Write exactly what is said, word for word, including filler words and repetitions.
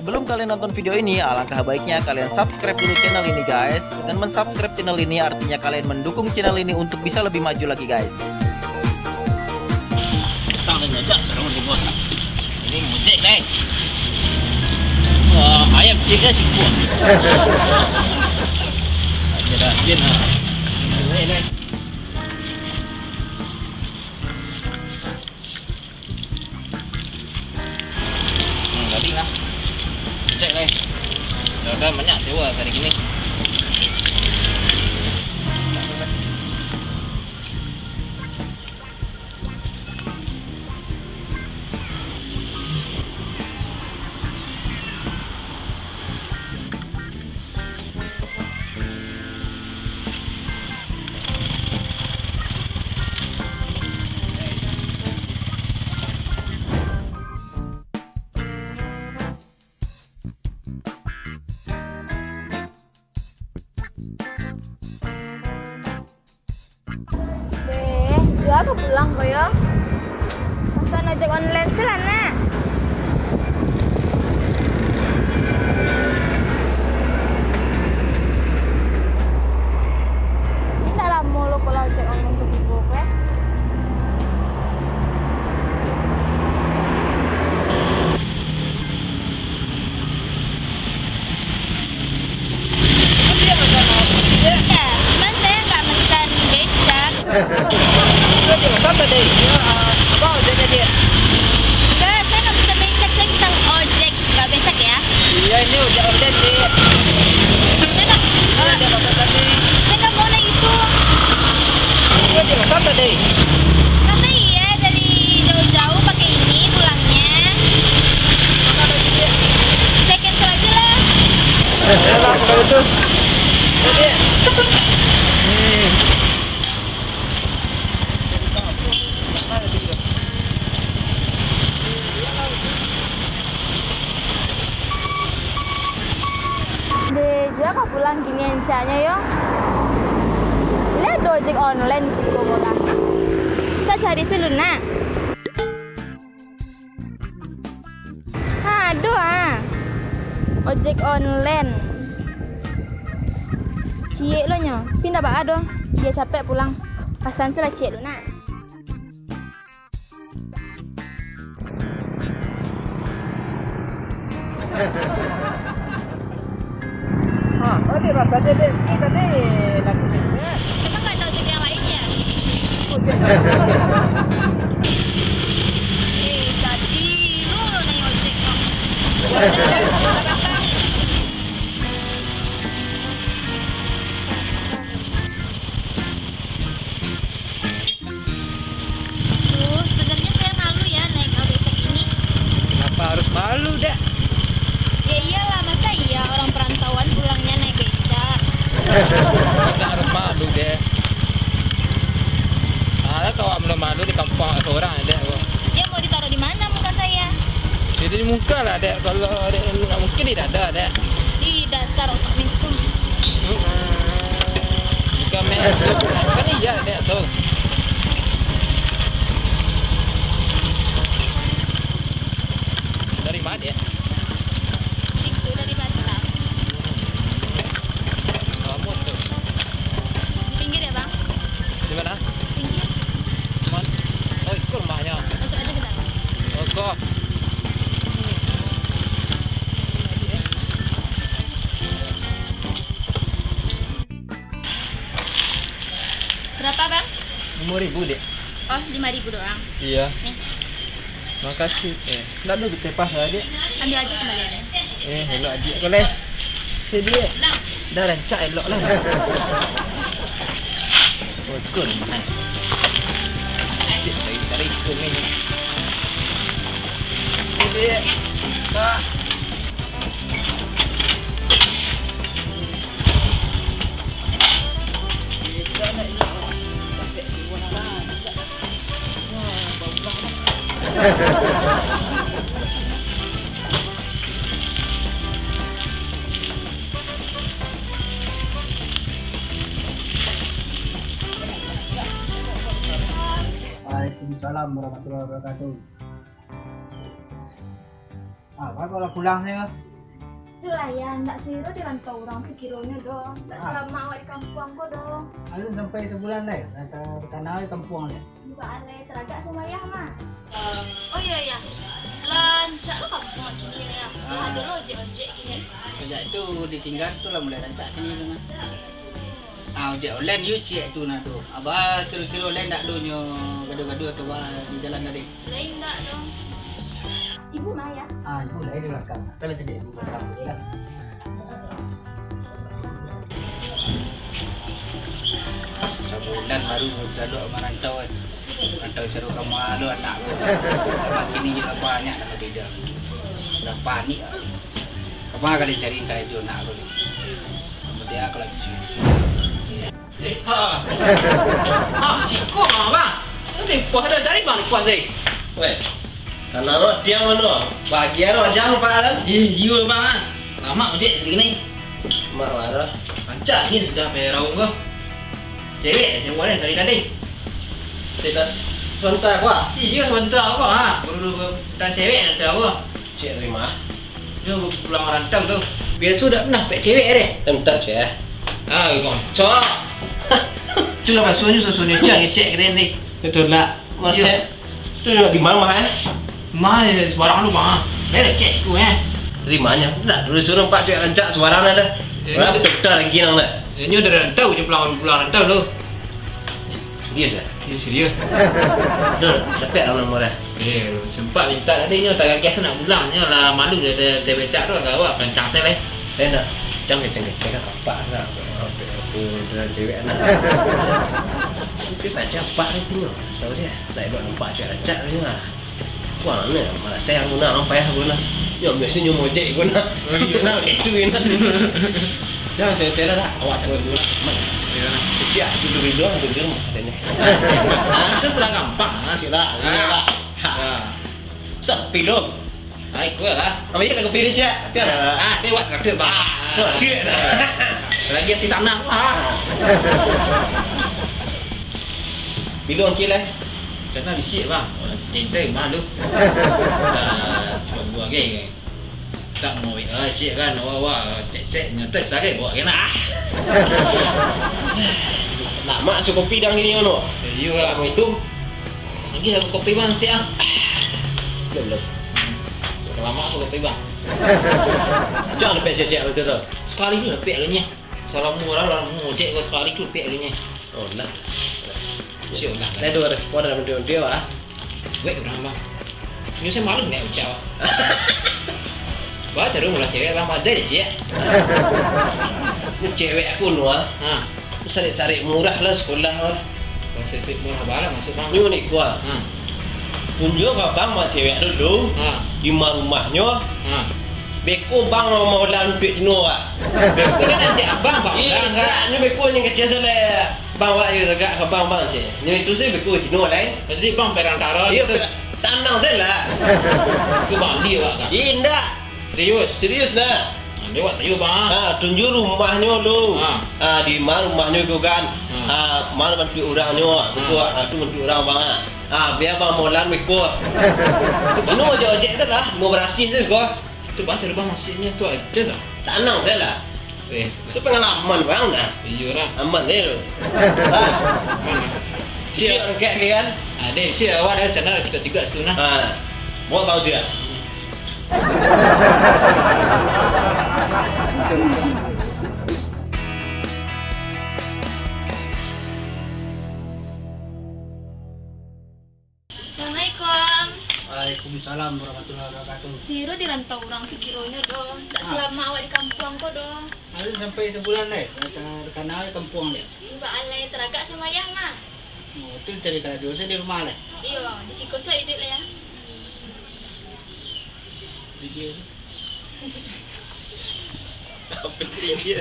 Sebelum kalian nonton video ini, alangkah baiknya kalian subscribe dulu channel ini, guys. Dengan mensubscribe channel ini, artinya kalian mendukung channel ini untuk bisa lebih maju lagi, guys. Tang dan jajak, sekarang udah buat. Ini mujik, guys. Wah, ayam cik, guys, ikut. Ada dah, dia nak. Ini, guys. Hmm, jadi lah. Cek, guys. Dah, dah banyak sewa hari ini. Deh, jua ka pulang ko yo. Masa ojek online se lah, nak. Indak lamo lo ko lah ojek online tu tibo ko, eh. Ya, cuman saya nggak mesan becak. Berarti pesan tadi, ya, ah, apa, ojek aja? Enggak, saya nggak mesan becak, saya mesan ojek, nggak becak ya. Iya, ini ojek online, Dek. Saya nggak, Iya, eh, dia pesan tadi. Saya nggak mau naik itu. Iya, dia pesan tadi. Masa iya dari jauh-jauh pakai ini pulangnya? Saya cancel aja lah. Yalah, kalau itu. Jadi, hmm. Deh, jua ka pulang kini encaknyo yo. Liek ado ojek online di siko ko lah. Cak cari sulu, nak. Ha, ado ah. Ojek online. Ciek lo nyo, tapi ndak baa doh. Bia capek pulang. Pasan se lah ciek lo, nak. Ha, oh, dia rasa dia, dia, dia tadi lagi macet. Emang nggak ada ojek yang lain ya? Ojek. Eh, jadi lu lo naik ojek kok. Nggak apa-apa. Duh, sebenarnya saya malu ya naik becak ini. Kenapa harus malu, Dek? Ya iyalah, masa iya orang perantauan pulangnya naik becak? Masa harus malu, Dek? Alah, kalau belum malu di kampung seorang, Dek. Ya mau ditaruh di mana muka saya? Jadi muka lah, Dek. Kalau Dek nggak mungkin di dada, Dek. Di dasar otak mesum. Bukan mesum. Kan iya, Dek, tu. Dari mana, Dek? Itu dari Batam. Kamus tu. Di pinggir ya, Bang? Di mana? Pinggir. Man? Oh, itu rumahnya. Masuk aja ke dalam. Oh, kok. Berapa, Bang? Lima ribu, Dek. Oh, lima ribu doang. Iya. Nih. Makasih. Eh, ndak ada geteh paha, Dek. Ambil aja kembaliannya. Eh, elok aja kau leh. Sini, Dek. Dah rancak elok lah. Oh, kun, nah. Cik, cari, cari kun ni. Sini, Dek. Kak. Waalaikumsalam warahmatullahi wabarakatuh. Ah, baru lah pulang ni. Itulah, Yah, ndak siro di rantau urang tu kironyo doh. Ndak Ah. salama awak di kampuang ko doh. Alun sampai sabulan lai, rantau di kampuang lai. Ba alai taragak samo Yah mah. Oh iyo, Yah. Lah rancak lo kampuang kini, Yah. Lah Ah. ado lo ojek-ojek kini. Sajak tu ditingga tu lah mulai rancak kini tu mah. Ah, ojek online yo ciek tu nah tu. Abah kiro-kiro online ndak do nyo gaduah-gaduah tu bah di jalan tadi. Lain ndak doh. Ibu ma, Yah? Ah, ibu lah di balakang. Kalau caliak ibu balakang tu lah. Sabulan baru salua marantau kan. Rantau sado kama lo anak ko. Makin ni lah banyak lah beda. Lah panik lah. Kama ka dicari karajo anak ko ni. Kamudian kalau bisa. Eh, ha. Ha, siko mah, Bang. Tu tempoh dah cari, Bang, tempoh tadi. Weh, sana lo, diam mano? Bahagia lo, jam, Pak Alan. Eh, iyo, Bang, ah. Lama ojek tadi ni. Mak marah. Rancak ni sudah bayar raung ko. Cewek, saya buat ni, cari tadi. Tidak. Sebentar, Pak. Iyo, sebentar, Bang, ah. Baru, baru, baru, tentang cewek, ada apa? Cek terima. Nyo pulang rantau tu. Biaso dak pernah pek cewek deh. Entah, Cek. Ah, kocak. Itulah bahasonyo, susunyo ciang ngecek keren ni. Betul lah. Iyo. Maksud, tu nak di mana, eh? Mah, sembarang lu, mah. Dah cek siku, eh. Terimanya. Dah, dulu suruh empat cewek rancak, sembarang dah. Ya, Orang ini betul-betul lagi nang dah. Ya, ini udah rantau je, pulang, pulang rantau tu. Serius, ah? Iyo, serius. Dul, dapek lah nomor dah. Eh, sempat minta tadi nyo, tagah tu nak pulang nyo lah, malu dia, dia, dia becak tu, agak awak, kencang saya leh. Saya nak, kencang, kencang, kencang, nak apa nak, apa, apa, dengan cewek anak. Mungkin macam apa ni tu, asal saya, tak buat nampak cewek rancak ni lah. Wah, ni, malah saya guna, orang payah guna. Yo, biasanya nyo mojek guna. Oh, iyo lah. Itu guna. Jangan cewek-cewek dah, awak satu dulu lah. Aman. Iyo lah. Siap, duduk di luar, duduk di rumah, katanya. Itu sudah gampang, ah. Siap lah, Ah. siap lah. Ha. Ya. Sepi dong. Ah, ikut lah. Apa iya lagu pilih, Cak? Pian lah. Ah, dia buat terakhir, Bang. Wah, siap dah. Lagi hati sana, ah. Bila ongkir lah? Kena bisiak, Bang. Tenteng mah tu. Ah, cuma dua geng. Tak mau, ah, cik kan, wah, wah, cek, cek, nyantai sarai, bawa kena, ah. Nak mak su kopi dang ini, mano? Iyo lah. Kamu itu? Lagi lah kopi, Bang, siap, ah. Belum, belum. Hmm. Lama tu kopi, Bang. Jangan dapek cek-cek macam tu. Sekali tu dapek alunnya. Salah murah lah, mau cek kau sekali tu dapek alunnya. Oh, nah. Siap, nah. Saya dua respon dalam video-video, ah. Wek, urang, Bang. Nyo saya malu nek ucap, Bang. Bah, cari murah cewek, Bang, pada deh, cik. Ni cewek aku nu, ah. Ha. Sarik-sarik murah lah sekolah, ah. Sarik-sarik murah bala masuk, Bang. Nyo ni, kuah. Ha. Tunjuk abang mah cewek dulu. Ha. Di ma rumahnyo. Ha. Beko bang mau lan untuak Tino, ah. Beko kan nanti abang, Bang. Ih, Bang, kan? Nyo beko yang kecil salah. Bang, awak yo tagak ka bang, bang, cek. Nyo itu se beko Cino lain. Jadi bang perantara Iyo, gitu. Pe-, tanang se lah. Itu bang, dia awak kan? Indak. Serius? Serius lah. Nah, dia awak tahu bang. Ha, tunjuk rumahnyo lu. Ha. Ha, di ma rumahnyo tu kan. Ha. Ha, ma bantuak urangnyo. Ha. Beko, ha, tu bantuak urang bang. Ha, bia bang molan beko. Itu bang. Ino ojek-ojek se lah, mau berasih se beko. Itu bang, cari bang maksudnya tu aja lah. Tanang se lah. Eh. Itu pengalaman bang dah. Iyo lah. Aman deh tu. Ha. Siap. Siap angkat ke kan? Ah, deh, siap awak dah channel tiga-tiga situ nah. Ha. Bawa bau siap. Assalamualaikum. Waalaikumsalam warahmatullahi wabarakatuh. Siro di rantau urang tu kironyo doh. Ndak Ah. salama awak di kampuang ko doh. Alun sampai sabulan lai, rantau, rantau kampuang lai. Iba alai taragak samo Yah mah. Oh, tu cari karajo se di rumah lai. Iyo, di siko se iduik lai, Yah. Video tu. Apa sih dia?